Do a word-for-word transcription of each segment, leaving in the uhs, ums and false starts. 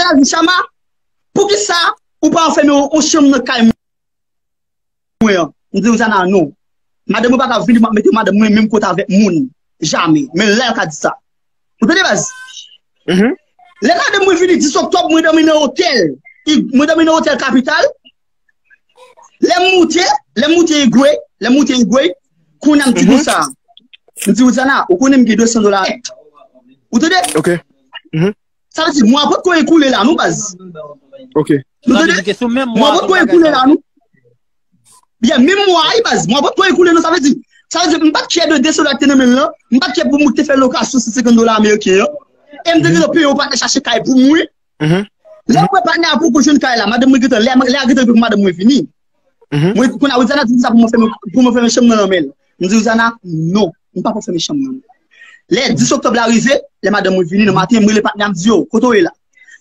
Widiana di, Chama, poukisa ou pa anfèmen yon, yon chanm nan kay mwen an? M di Widiana, non. Madanm mwen pa ka vini, m ap mete madanm mwen menm kote avèk moun. Jamè. Men lè l ka di sa. Ou tande, baz? Lè madanm mwen vini dis oktòb, mwen dòmi nan otèl. I- Mwen dòmi nan otèl Kapital. Lè m moute, lè m moute Igwe, lè m moute Igwe, kounye a m di konsa. M di, Widiana, ou konnen m gen de san dola nèt. Ou tande? Ok. Sa vle di, mwa potko ekoule la, non, baz. Ok. Nou tande? Mwa potko ekoule la, non. Byen, menm mwa, wi, baz. Mwa potko ekoule, non, sa vle di. Sa vle di, m pa t fyè de de san dola ki te nan men l lan. M pa t fyè pou m te fè lokasyon san senkant dola ameriken an. E m te gentan peye yon patnè chache kay pou mwen. Lè m wè patnè a poko jwenn kay la, madanm mwen gentan, lè, lè a gentan pou madanm mwen vini. Mwen, kounye a, Widiana di m sa pou mwen fèmen, pou mwen fèmen chanm nan nan men l. M di Widiana, non, m pa pou fèmen chanm nan. Lè dis oktòb la rive, lè madanm mwen vini nan maten, m rele patnè a, m di, yo, kote w ye la?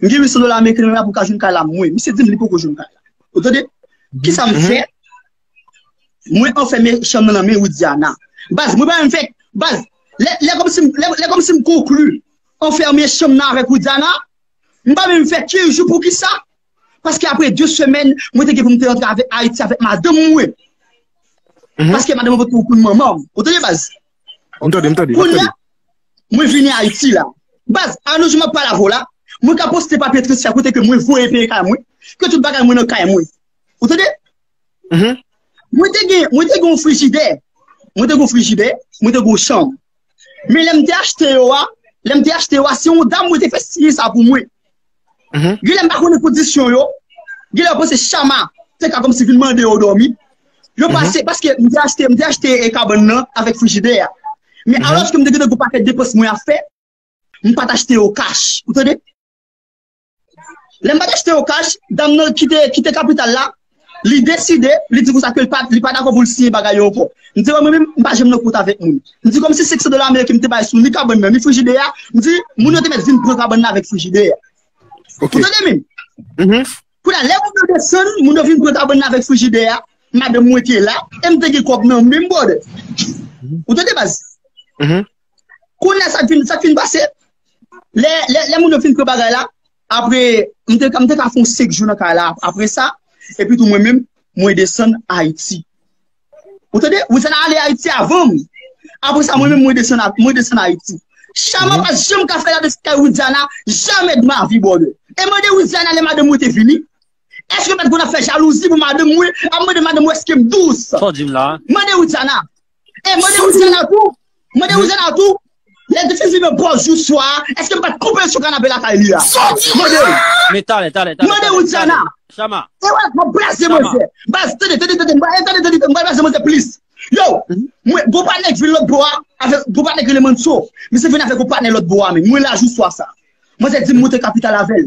M gen uit san dola ameriken nan men m la pou m ka jwenn kay la, mwen. Misye di m li poko jwenn kay la. Ou tande? Kisa m fè? Mwen anfèmen chanm nan nan men Widiana. Baz, mwen pa menm fè, baz, lè, lè kòmsi m, lè, lè kòmsi m konkli anfèmen chanm nan avèk Widiana, m pa menm fè kenz jou. Poukisa? Paske apre de semèn, mwen te gen pou m te rantre avèk Ayiti avèk madanm mwen. Paske madanm mwen potko konn manman m. Ou tande, baz? M tande, m tande, m ap Kounye tande. a, mwen vini Ayiti la. Baz, a nou jou m ap pale avè w la, mwen ka poste papye transfè kote ke mwen voye peye kay mwen, ke tout bagay mwen nan kay mwen. Ou tande? Mwen te gen, mwen te gen yon frijidè. Mwen te gen yon frijidè, mwen te gen yon chanm. Men lè m te achte yo a, lè m te achte yo a, se yon dam mwen te fè siyen sa pou mwen. Genlè m pa konnen kondisyon yo. Genlè yo panse Chama te ka kòmsi vin mande yo dòmi. Yo pase, paske m te achte, m te achte e kabann nan avèk frijidè a. Men alòske m te gentan gen yon pakèt depans mwen ap fè, m pa t achte yo kach. Ou tande? Lè m pa t achte yo kach, dam nan ki te, ki te Kapital la, li deside, li di konsa ke li pa, li pa dakò pou l siyen bagay yo ankò. M di, mwen menm, m pa janm nan kont avèk moun. M di, kòmsi senk san dola ameriken m te bay sou ni kabann nan, ni frijidè a, m di, moun yo te mèt vin pran kabann nan avèk frijidè a. Ou tande menm? Kounye a, lè moun yo desann, moun yo vin pran kabann nan avèk frijidè a, madanm mwen te la, e m te gen kòb nan men m, brother. Ou tande, baz? Kounye a, sa k fin, sa k fin pase, lè, lè, lè moun yo fin pran bagay la, apre, m te, m te ka fè yon senk jou nan kay la apre sa, epi tou mwen menm, mwen desann Ayiti. Ou tande? Widiana ale Ayiti avan m. Apre sa, mwen menm, mwen desann, mwen desann Ayiti. Chama pa janm ka fè la de kay Widiana, jamais de ma vie, brother. E mande Widiana lè madanm mwen te vini. Èske m pa t konn ap fè jalouzi pou madanm mwen? Ap mande madanm mwen èske m dous? Sa w di m la? Mande Widiana. E mande Widiana tou. Mande Widiana tou. Lè l te fin vin nan pòz jou swa a, èske m pa t koupe l sou kanape lakay li a? Mande l. Men talè, talè, talè. Mande Widiana. Chama. E wè, m ap blase manzè. Baz, tande, tande, tande, m pral tande, tande, m pral blase manzè plis. Yo, mwen, gon patnè k vin lòt bò a, avèk gon patnè k rele Manso. Misye vin avèk gon patnè lòt bò a, men mwen la jou swa sa. Manzè di m monte Kapital avè l.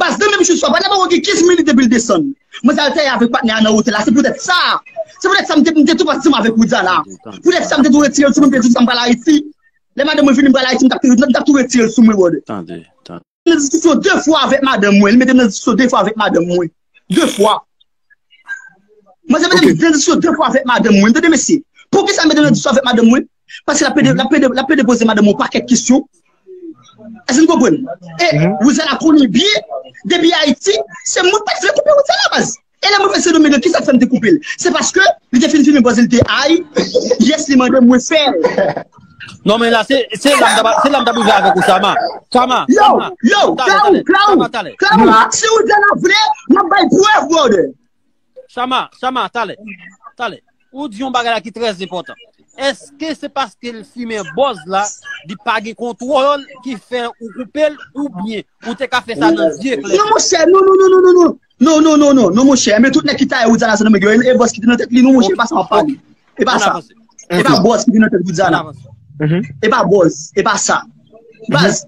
Baz, nan menm jou swa, patnè poko gen kenz minit depi l desann. Manzè al tèyè avèk patnè a nan otèl la, se poutèt sa. Se poutèt sa m te, m te tou pa ansanm avèk Widiana. Poutèt sa m te tou retire l sou mwen, m te di sa m pral Ayiti. Lè madanm mwen vini, m pral Ayiti, m t ap tou, m t ap tou retire l sou mwen, brother. Tande, tande. Nan diskisyon de fwa avèk madanm mwen. Li mete m nan diskisyon de fwa avèk madanm mwen. De fwa. Manzè mete m nan diskisyon de fwa avèk madanm mwen. Tande, mesye. Poukisa l mete m nan diskisyon avèk madanm mwen? Paske l ap plede, l ap plede, l ap plede poze madanm mwen yon pakèt kesyon. Èske n konprann? E Widiana konnen byen, depi Ayiti, se moun pa t vle koupe Widiana, baz. E lè mwen fè Sendomeng, kisa k fè m te koupe l? Se paske li te fin filme bòz li te ay, yes, li mande mwen fè l. Non, men la, se, se la m t ap, se la m t ap rive avèk ou, Chama. Chama, Yo, Chama. yo, Talè, Klaou, talè, Klaou, Chama, talè. Klaou, si Widiana vle, m ap bay prèv, brother. Chama, Chama, talè. Talè. Ou di yon bagay la ki trè enpòtan. Èske se paske l fimen bòz la, li pa gen kontwòl ki fè ou koupe l, oubyen ou te ka fè sa nan zye klè? Non, monchè, non, non, non, non, non, non. Non, non, non, non, non, monchè. Men tout nèg ki taye Widiana Sendomeng yo, e bòz ki te nan tèt li, non, monchè, e pa sa m ap pale. E pa sa. E pa bòz ki te nan tèt Widiana. E pa bòz, e pa sa. Baz,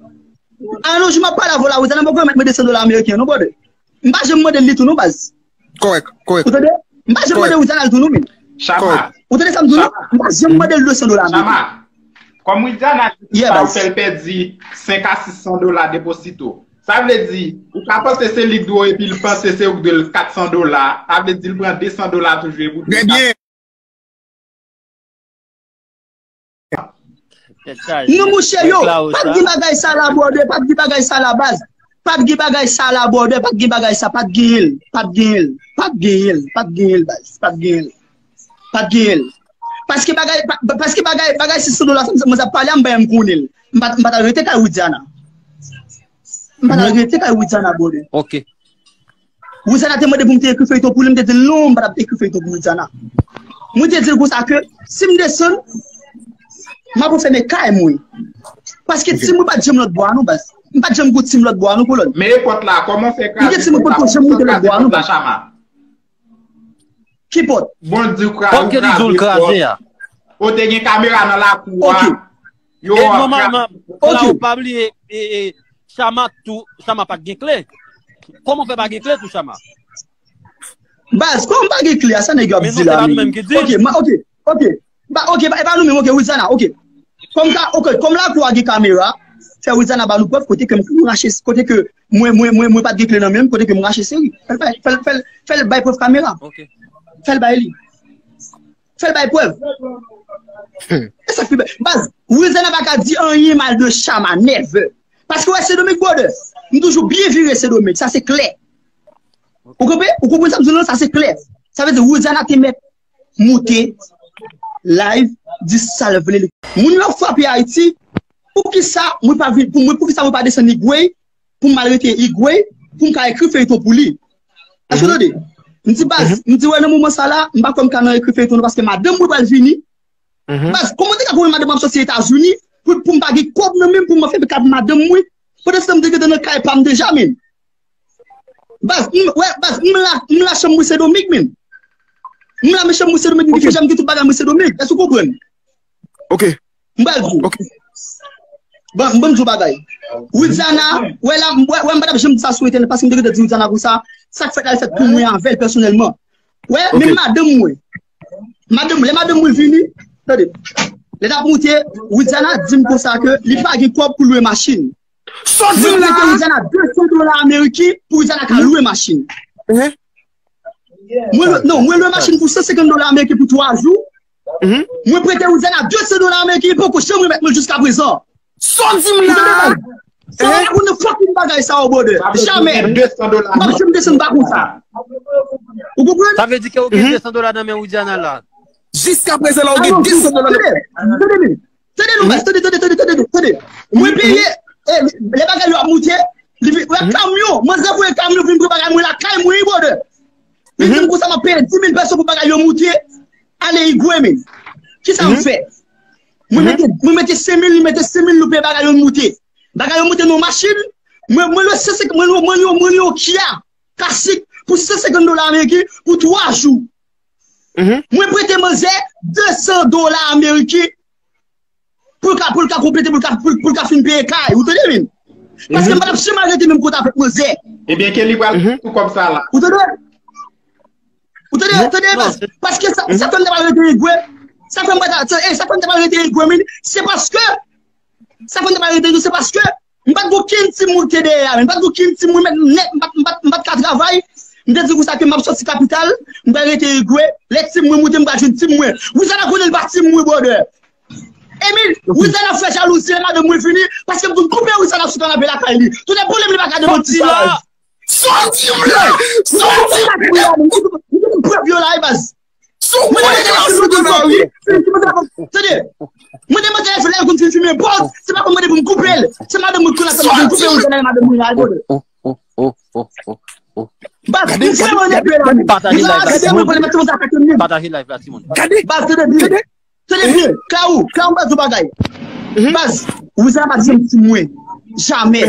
a yon jou m ap pale avè w la, Widiana poko remèt mwen de san dola ameriken, non, brother. M pa janm mande l li tou, non, baz. Kòrèk, kòrèk. Ou tande? M pa janm mande Widiana l tou, non, men. Chama, Ou tande sa m di w la? M pa janm mande l de san dola, men. Chama, kòm Widiana Yeah, sa baz. Fè l pèdi senk a sis san dola deposito. Sa vle di, ou ka panse se li k dwe w epi l panse se ou k dwe l kat san dola. Sa vle di l pran de san dola toujou epi w dwe Trè byen. Tèt chaje. Non, monchè, yo, Klawo pa t sa. Gen bagay sa la, brother, pa t gen bagay sa la, baz. Pa t gen bagay sa la, brother, pa t gen bagay sa, pa t genyen l, pa t genyen l, pa t genyen l, pa t genyen l, baz, pa t genyen l, pa t genyen l. Paske bagay, pa- paske bagay, bagay sis san dola, sa mwen ap pale a, m bay m konnen l. M pa, m pa t al rete kay Widiana. M pa t al rete kay Widiana, brother. Ok. Widiana te mande pou m te ekri feyton pou li, m te di l non, m pa t ap ekri feyton pou Widiana. Mwen te di l konsa ke si m desann, m ap fèmen kay mwen. Paske tim mwen pa t janm lòt bò a non, baz. M pa t janm gon tim lòt bò a non, Kolòn. Men e pòt la, kòman w fè M te tim mwen pa t janm monte lòt bò a non, baz. Ki pòt? Bon, di w kraze. Pòt ke li di w l kraze a. Ou te gen kamera nan lakou a. Ok. Yo E ap nòmalman, Ok. la ou pa bliye, e, e, Chama tou, Chama pa t gen kle. Kòman w fè pa gen kle tou, Chama? Baz, kòm m pa gen kle a, sa nèg yo ap Men di non, se la pa nou menm. Menm ki di l. Ok, ma- ok, ok. Ba, ok, ba, e pa nou menm, ok, Widiana, ok. Kòm ka, ok, kòm lakou a gen kamera, fè Widiana ba nou prèv kote ke m rache, kote ke mwen, mwen, mwen, mwen pa t gen kle nan men m, kote ke m rache seri. Fè l bay, fè l, fè l, fè l bay prèv kamera. Ok. Fè l bay li. Fè l bay prèv. E sa k pi bèl. Baz, Widiana pa ka di anyen mal de Chama, never. Paske wè Sendomeng, brother, m toujou byen vire Sendomeng, sa se klè. Ou konprann? Ou konprann sa m di w lan? Sa se klè. Sa vle di Widiana te mèt monte live, di sa l vle. Moun yo ap frape Ayiti, poukisa mwen pa vin, pou mwen, poukisa mwen pa desann Higüey pou m al rete Higüey, pou m ka ekri feyton pou li? Èske w tande? M di baz, m di wè nan moman sa la, m pa kwè m ka nan ekri feyton non, paske madanm mwen pral vini. Baz, kòman te ka konn madanm ap soti Etazini, pou, pou m pa gen kòb nan men m, pou m fè kay madanm mwen? Pandan se tan m te gentan nan kay pa m deja, men. Baz, m, wè, baz, m la, m la chanm mwen Sendomeng, men. M la men chanm mwen Sendomeng, m gen fè janm gen tout bagay mwen Sendomeng. Èske w konprann? Ok. M pral di w. Ok. Bon, m ban m di w bagay. Widiana, wè la, wè, wè, m pa t ap janm di sa sou entènèt, paske m te gentan di Widiana konsa, sa k fèt la, l fèt pou mwen avè l pèsonèlman. Wè, Ok. men madanm mwen. Madanm, lè madanm mwen vini, tande. Lè n ap monte, Widiana di m konsa ke li pa gen kòb pou lwe machin. Sa w di Mwen m la? prete Widiana de san dola ameriken pou Widiana ka lwe machin. Hein? Mwen lwe, non, mwen lwe machin pou san senkant dola ameriken pou twa jou. Mhm. Mwen prete Widiana de san dola ameriken, li poko janm remèt mwen jiska prezan. Sa w di m la? Sa w pa konn fucking bagay sa yo, brother. Jamè. De san dola. M ap janm desann pa konsa. Ou konprann? Sa vle di ke ou gen de san dola nan men Widiana la. Jiska prezan la, ou gen de san dola nan Tande, tande, tande, tande, non, baz, tande, tande, tande, tande, tande. Mwen peye, eh, lè bagay yo ap moute, li vin, wè kamyon, manzè voye kamyon vin pran bagay mwen lakay mwen, brother. Li di m konsa m ap peye dis mil pèso pou bagay yo moute, ale Higüey, men. Kisa m fè? Mwen mete, mwen mete senk mil, li mete senk mil, nou peye bagay yo moute. Bagay yo moute nan machin, mwen, mwen lwe san senkant, mwen lwe, mwen lwe, mwen lwe yon Kia, klasik, pou san senkant dola ameriken, pou twa jou. Mwen prete manzè de san dola ameriken, pou l ka, pou l ka konplete, pou l ka, pou, pou l ka fin peye kay. Ou tande, men? Paske m pa t ap janm al rete menm kote avèk manzè. Ebyen, ke li pral tou kòb sa la. Ou tande? Ou tande? Tande, baz? Paske sa, sa fè m te pral rete Higüey. Sa fè m pa ta, eh, sa fè m te pral rete Higüey, men. Se paske, sa fè m te pral rete Higüey, se paske m pa t gen okenn timoun ki te dèyè a, men. M pa t gen okenn timoun, men, nèt, m pa t, m pa t, m pa t ka travay. M te di konsa ke m ap soti kapital, m pral rete Higüey. Lè tim mwen moute, m pral jwenn tim mwen. Widiana konnen l pa tim mwen, brother. Emin, Widiana fè jalouzi lè madanm mwen vini, paske m konn koupe Widiana sou kanape lakay li. Tout e pwoblèm li pa ka demanti sa. Sa w di m la? Sa w di m la? M prèv yo la, e baz. Sa w kwè la sou kanape? Tande, mwen demanti lè l konn fin fimen pòz, se pa pou mande pou m koupe l. Se madanm mwen ki konn ap fè m koupe Widiana, madanm mwen la, brother. Baz, m vrèman nève la, men. Pataje live la, timoun. Pataje live la, timoun. Gade. Baz, tande byen. Tande byen. Claro, Claro, m pral di w bagay. Baz, Widiana pa t janm ti mwen. Jamè.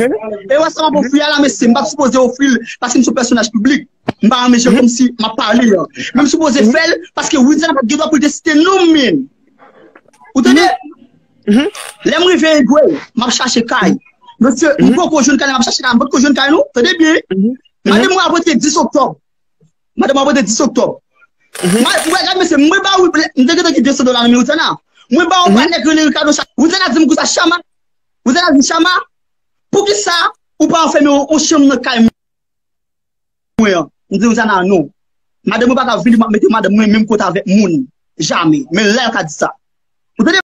E wè sa m ap ofri a la, mesye, m pa t sipoze ofri l, paske m se yon pèsonaj piblik. M pa renmen jan kòmsi m ap pale an. Men m sipoze fè l, paske Widiana pa t gen dwa pou l te site non m, men. Ou tande? Lè m rive Higüey, m ap chache kay. Mesye, m poko jwenn kay, m ap chache kay, m poko jwenn kay, non? Tande byen. Madanm mwen ap rantre dis oktòb. Madanm mwen ap rantre dis oktòb. Mwen, gade, mesye, mwen ba ou, m te gentan gen de san dola nan men Widiana. Mwen ba ou patnè k rele Ricardo Chama. Widiana di m konsa, Chama. Widiana di, Chama, poukisa ou pa anfèmen yon, yon chanm nan kay mwen an? M di Widiana, non. Madanm mwen pa ka vini, m ap mete madanm mwen menm kote avèk moun. Jamè. Men la l ka di sa. Ou tande?